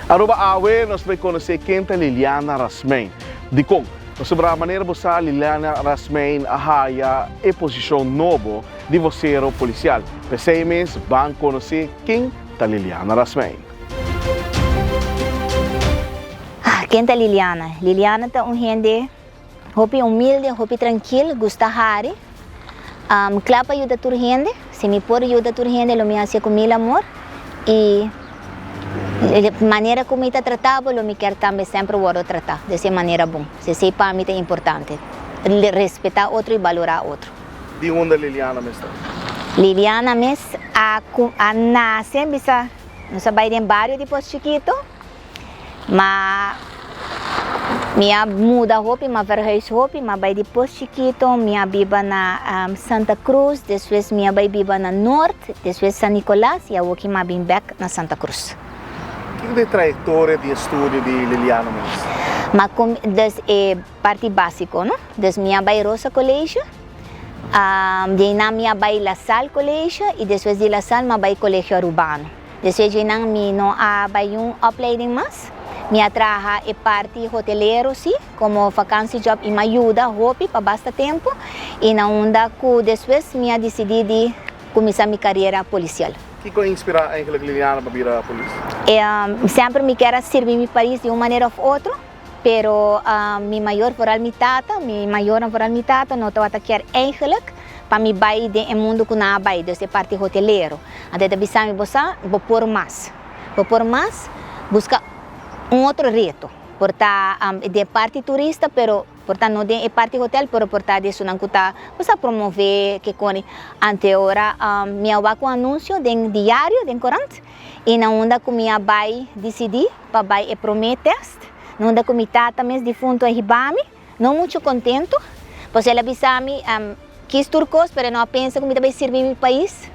Aruba awe nos bay conoce ken ta Liliana Rasmijn. Dicon? Pasobra manera bo sa Liliana Rasmijn a haya e posicion nobo di vocero policial. P'esey mes ban conoce ken ta Liliana Rasmijn. Ken ta Liliana? Liliana ta un hende Hopi humilde, hopi trankil, gusta hari. Kla pa yuda tur hende. Si mi por yuda tur hende lo mi hacié ku mil amor. I manera ku mi ta trata bo lo mi kier tambe semper wòrdu tratá di esei manera bon. Esei pa mi ta importante, respetá otro i balorá otro. Di unda Liliana mes ta? Liliana mes a a nase, bisa, nos a bai den bario di Pos Chikito. Ma mi a muda hopi, mi a verhuis hopi, mi a bai di Pos Chikito, mi a biba na Santa Cruz, despues mi a bai biba na Noord, despues San Nicolas y awoki mi a bin bek na Santa Cruz. Kiko ta e trayectoria di estudio di Liliana mes? Mi a cum, dus e parti basico no, dus mi a bai Rosa College, di einan mi a bai La Salle College y despues di La Salle mi a bai Colegio Arubano. Despues dje-nan mi no a bai un opleiding mas. Mi a traha e parti hotelero si, como vakantiejob y mi a yuda hopi pa basta tempo y na unda cu despues mi a dicidi di cuminsa mi carera policial. Kico a inspira eigenlijk Liliana pa bira polis? Semper mi kier a sirbi mi pais di un manera of otro, pero mi mayor vooral mi tata, mi mayornan vooral mi tata no tabata kier eigenlijk pa mi bai den e mundo cu nan a bai, dus e parti hotelero. Anto e ta bisa mi, bo sa, bo por mas. Bo por mas, busca un otro reto. Por ta den parti turista, pero por ta no den e parti hotel, pero por ta di esunnan cu ta, bo sa, promove ke coni. Anto e ora mi a wak un anuncio den diario, den corant, y na unda cu mi a bai dicidi pa bai e prome test, na unda cu mi tata mes difunto a hiba mi. No mucho contento, pasobra el a bisa mi, Kis tur cos, pero e no a pensa cu mi ta bay sirbi mi pais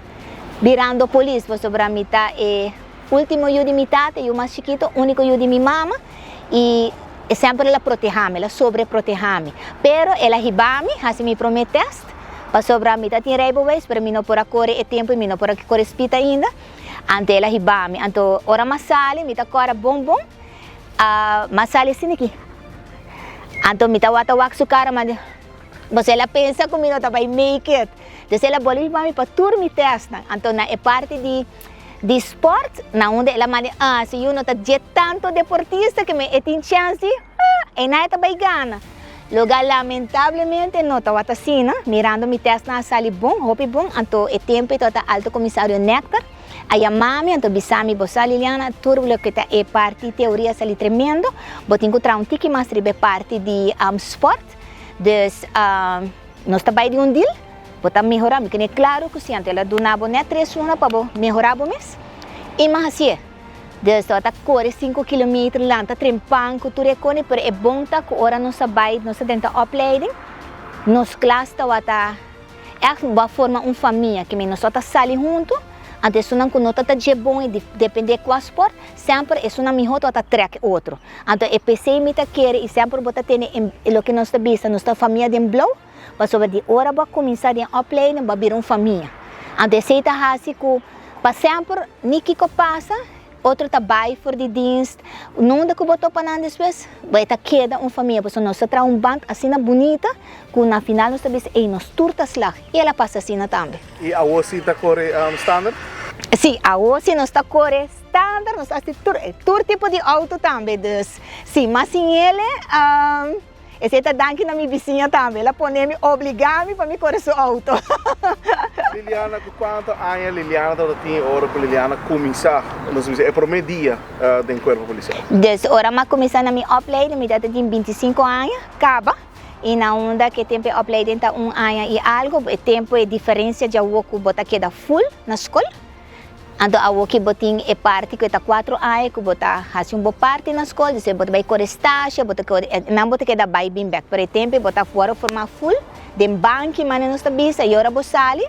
birando polis, pasobra mi ta e ultimo yu di mi tata, e yu mas chikito, unico yu di mi mama, y semper el a proteha mi, el a sobreproteha mi. Pero el a hiba mi, haci mi prome test, pasobra mi ta tin rijbewijs, pero mi no por a core e tempo y mi no por a core speed ainda, anto el a hiba mi. Anto ora mi a sali, mi ta cora bon bon, mi a sali asina aki. Anto mi tawata wak su cara ma di, Pasobra el a pensa cu mi no ta bay make it. Entonces el a bolbe hiba mi pa tur mi testnan. Anto na e parti di di sport, na unda el a manda, ah, si yu no ta dje tanto deportista ke mi e tin chance di, ah, eynan e ta bay gana. Loga lamentablemente no tawata asina, mirando mi testnan a sali bon, hopi bon, anto e tempo e tawata Alto Comisario Nectar. A yama mi anto bisa mi, Bo sa Liliana, tur loke ta e parti teoria sali tremendo, bo tin ku traha un tiki mas riba e parti di sport, dus nos ta bai di un deal, bo ta mehora, mi kende klaro ku si, anto el a duna bo net tres luna pa bo mehora bo mes, i mi a hasié. Dus tabata kore sinku kilometer, lanta trempan ku tur e kone, pero e bon ta ku ora nos a bai, nos a drenta opleiding, nos klas tabata. Ègt bo a forma un famia ke mi nos ta sali huntu, anto esunnan ku no ta ta dje bon i dependé kua spòrt, semper esunnan mihó ta trèk e otro. Anto e p'esei mi ta kere i semper bo ta tene e loke nos ta bisa nos ta famia den blou, pasobra di ora bo a kuminsá den opleiding bo a bira un famia. Anto esei ta hasi ku pa semper ni kiko pasa, Otro ta bai for di dienst. Nunda ku bo topa nan despues, bo e ta keda un famia. Pasobra nos ta traha un band asina bunita ku na final nos ta bisa, ey, nos tur ta slag. I el a pasa asina tambe. I awo si ta kore standaard? Si, awo si nos ta kore standaard. Nos ta hasi tur, tur tipo di outo tambe. Dus, si, mas sin ele. Esei ta danki na mi bisiña tambe. El a pone mi, obligá mi pa mi kore su outo. Liliana, ku kuantu aña Liliana tabata tin e ora ku Liliana kuminsá, nos bisa, e promé dia den kuerpo polisial? Dus ora mi a kuminsá na mi opleiding mi tabata tin bintisinko aña kaba i na unda ku e tempu e opleiding ta un aña i algu, e tempu e diferensia djawo ku bo ta keda ful na skol. Anto awoki bo tin e parti ku e ta kuatro aña ku bo ta hasi un bo parti na skol, despues bo ta bai kore stasje, bo ta kore, nan bo ta keda bai bin bèk, pero e tempu bo ta wòrdu formá ful den banki manera nos ta bisa i ora bo sali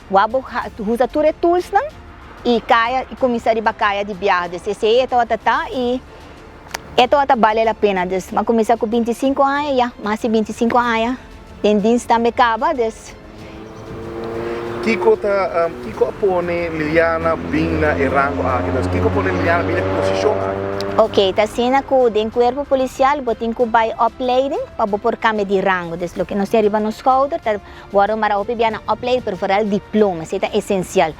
wak bo usa tur e toolsnan i kaya i kuminsá riba kaya di biaha. Dus esei e tabata ta i e tabata bale la pena. Dus mi a kuminsá ku bintisinko aña ya, mas di bintisinko aña den dins tambe kaba, dus. Kiko ta kiko a pone Liliana bin na e rango aki? Dus kiko a pone Liliana bin na e posishon aki? Ok, ta asina ku den kuerpo polisial bo tin ku bai opleiding pa bo por kambia di rango. Dus loke nos tin ariba nos skouder ta wòrdu mara hopi bia na opleiding, pero foral diploma, esei ta esensial.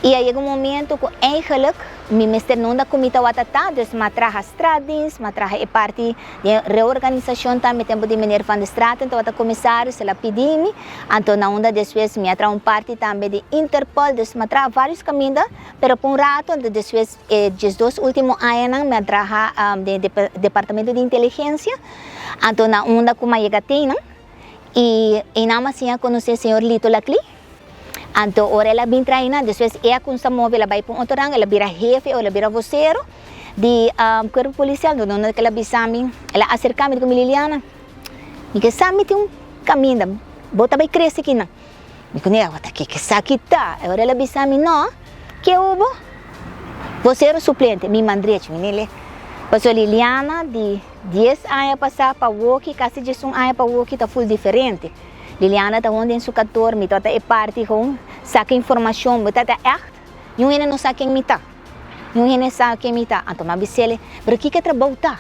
I a yega un momento ku eigenlik mi mester nunda ku mi tawata ta, dus m'a traha straatdienst, m'a traha e parti di reorganisashon tambe tempu di meneer Van der Straten tawata komisaris, el a pidi mi, anto na unda despues mi a traha un parti tambe di Interpol, dus m'a traha varios kaminda, pero pa un rato, anto despues e diesdos ultimo añanan mi a traha den e departamento di inteligensia, anto na unda ku m'a yega teinan i einan m'a siña konosé señor Lito Laclé. Anto ora el a bin traha einan, despues e a kumsa move, el a bai pa un otro rango, el a bira hefe o el a bira vocero di cuerpo policial. Anto donde el a bisa mi, el a acerca mi, di ku mi, Liliana, mi ke sa mi tin un caminda, bo ta bai crece kinan. Mi ku nega, wata ke esaki ta? E ora el a bisa mi, no, ke hubo? Vocero suplente, mi mandrechi, mi nele. Pasobra Liliana di dies aña pasa pa awoki, casi diesun aña pa awoki ta full diferente. Liliana ta hon den su kantoor, mi tabata e parti hon saka informashon, bo tabata ègt, niun hende no sa ken mi ta, niun hende sa ken mi ta, anto mi a bis'el, pero kiko e trabou ta?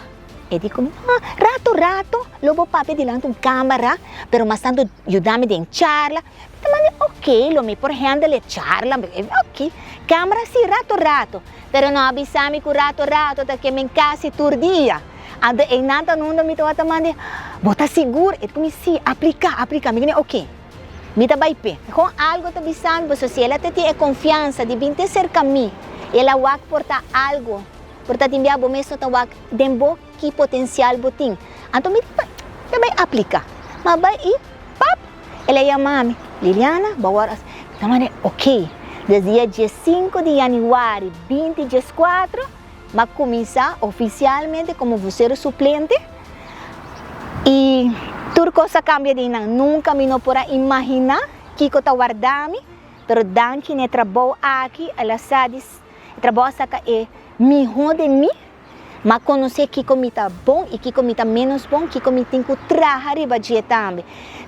E di ku mi, ah, rato rato lo bo papia dilanti un kamara, pero mas tantu yuda mi den charla, mi ta manda, ok, lo mi por handle e charla, ok, kamara si rato rato, pero no a bisa mi ku rato rato ta ke mi kasi tur dia. Anto einan ta nunda mi tabata mande, Bo ta sigur? E di mi, Si, apliká, apliká. Mi kende, Oké, mi ta bai p'e. Kon algu ta bisa mi, pasobra si el a ta tin e konfiansa di bin te serka mi, i el a wak por ta algu, por ta tin bia bo mes no ta wak den bo ki potensial bo tin. Anto mi ta bai apliká. Mi a bai i pap! El a yama mi, Liliana, bo awor a. Mi ta mande, Oké. Des dia diesinku di yanüari binti dieskuatro, M'a kuminsá ofisialmente komo vosero suplente i tur kos a kambia di einan. Nunka mi no por a imaginá kiko ta warda mi, pero danki na e trabou aki el a sa di e trabou a saka e mihó den mi. M'a konosé kiko mi ta bon i kiko mi ta ménos bon, kiko mi tin ku traha riba dje tambe.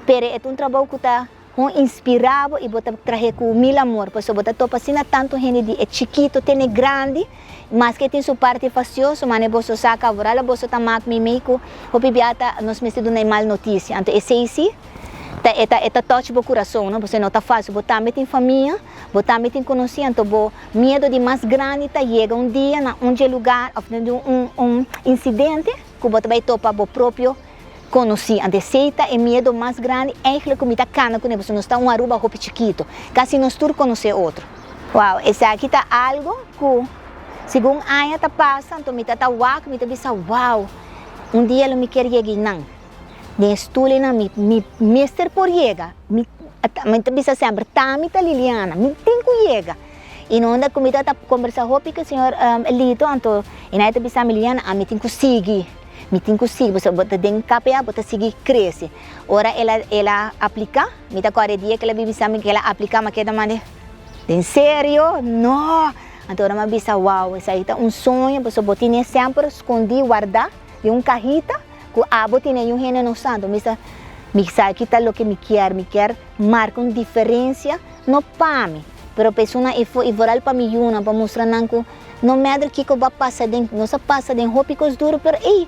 Pero e ta un trabou ku ta Hon inspirá bo i bo ta trah'é ku mil amor, pasobra bo ta topa asina tantu hende di e chikito te n'e grandi, maske e tin su parti fastioso, mane boso sa kavoral a boso ta mak meimei ku hopi bia ta nos mester duna e mal notisia. Anto esei si ta e ta e ta touch bo kurason, no, pasobra no ta fásil, bo tambe tin famia, bo tambe tin konosí, anto bo miedo di mas grandi ta yega un dia na un dje lugar òf na un un insidente ku bo ta bai topa bo propio Conoci. Anto esey ta e miedo mas grandi eigenlijk cu mi ta cana cune pasobra nos ta un Aruba hopi chikito. Casi nos tur conoce otro. Wow, esaki ta algo cu segun aña ta pasa anto mi ta ta wak mi ta bisa wow, un dia lo mi kier yega eynan. Den e stoel eynan mi mi mester por yega. Mi mi ta bisa semper ta mi ta Liliana, mi tin cu yega. Y no unda cu mi ta ta combersa hopi cu señor Lito anto y nan e ta bisa mi Liliana ami tin cu sigui. Mi tin ku sigui, pasobra bo ta den KPA, bo ta sigui krese. Ora el a el a apliká, mi ta kòrda e dia ku el a bin bisa mi ku el a apliká, mi a keda manda, Den serio? No! Anto ora mi a bisa, Wow, esaki ta un soño, pasobra bo tine semper skondí, wardá den un kahita ku abo tine i un hende no sa. Anto mi bisa, Mi sa ki ta loke mi kier, mi kier marka un diferensia, no pa mi, pero pa esunnan efo i vooral pa mi yunan, pa mustra nan ku No matter kiko bo a pasa den, nos a pasa den hopi kos duru, pero ey,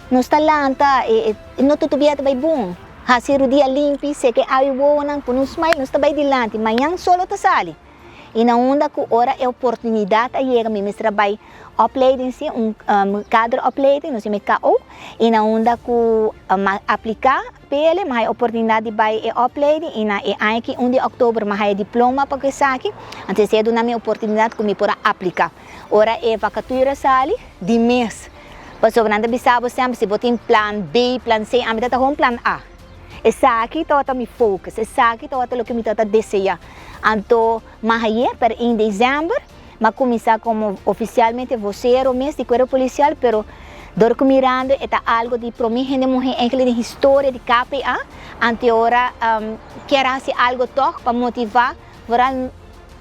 nos ta lanta, e no tutu bia ta bai bon. Hasi rudia limpi, seka e awi wowonan, pone un smile, nos ta bai dilanti. Mañan sol lo ta sali. I na unda ku ora e oportunidat a yega, mi mester a bai opleiding si, un kaderopleiding, nos yama e KO, i na unda ku mi a aplika p'e, mi haya oportunidat di bai e opleiding i na e aña aki un di òktober mi haya diploma pa ku esaki, anto esei a duna mi oportunidat ku mi por a aplika. Ora e vakatura sali, di mes, pasobra nan ta bisa bo semper si bo tin plan B, plan C, ami ta ta hon plan A. Esaki tabata mi focus, esaki tabata loke mi tabata desea. Anto mi a haye, pero in desèmber mi a kuminsá komo ofisialmente vosero mes di Kuerpo Polisial, pero dor ku mirando e ta algo di promé hende muhé enkele den historia di KPA, anto ora kier hasi algo tòg pa motivá vooral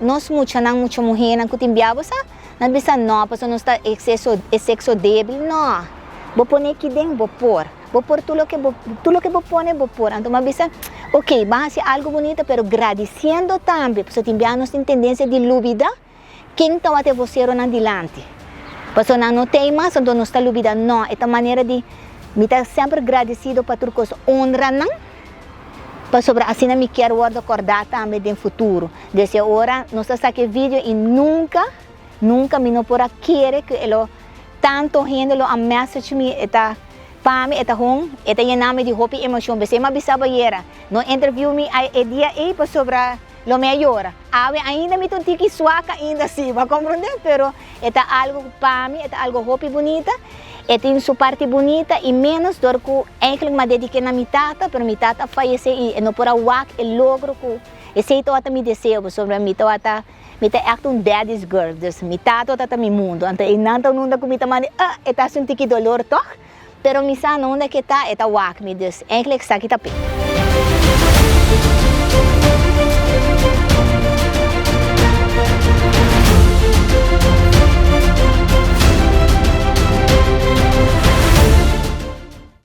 nos muchanan, mucha muhénan ku tin bia bo sa, nan bisa nò pasobra nos ta ekseso e sekso débil, nò, bo pone aki den bo por. Bo por tur loke bo tur loke bo pone bo por. Anto mi a bisa, ok, ban hasi algo bunita pero gradisiendo tambe, pasobra tin bia nos tin tendensia di lubida ken tabata e voseronan dilanti. Paso nan no t'ey mas, anto nos ta lubida. No, e ta manera di mi ta semper gradecido pa tur cos, honra nan, pasobra asina mi kier wordo acorda tambe den futuro. Desde ora nos ta saca e video y nunca, nunca mi no por a kere cu e lo tanto hende lo a message mi. E ta pa mi, e ta hon, e ta yena mi di hopi emocion. Besey mi a bisa bayera, no interview mi e dia ey pasobra lo mi a yora. Awe ainda mi ta un tiki swak ainda si, bo a comprende? Pero e ta algo pa mi, e ta algo hopi bunita. E tin su parti bunita y menos door cu eigenlijk mi a dedique na mi tata, pero mi tata a fallece y e no por a wak e logro cu esey tabata mi deseo, pasobra mi tabata, mi ta echt un daddy's girl, dus mi tata tabata mi mundo. Anto eynan ta unda cu mi ta manda, ah, e ta haci un tiki dolor toch, pero mi sa na unda cu e ta, e ta wak mi, dus eigenlijk esaki ta pe.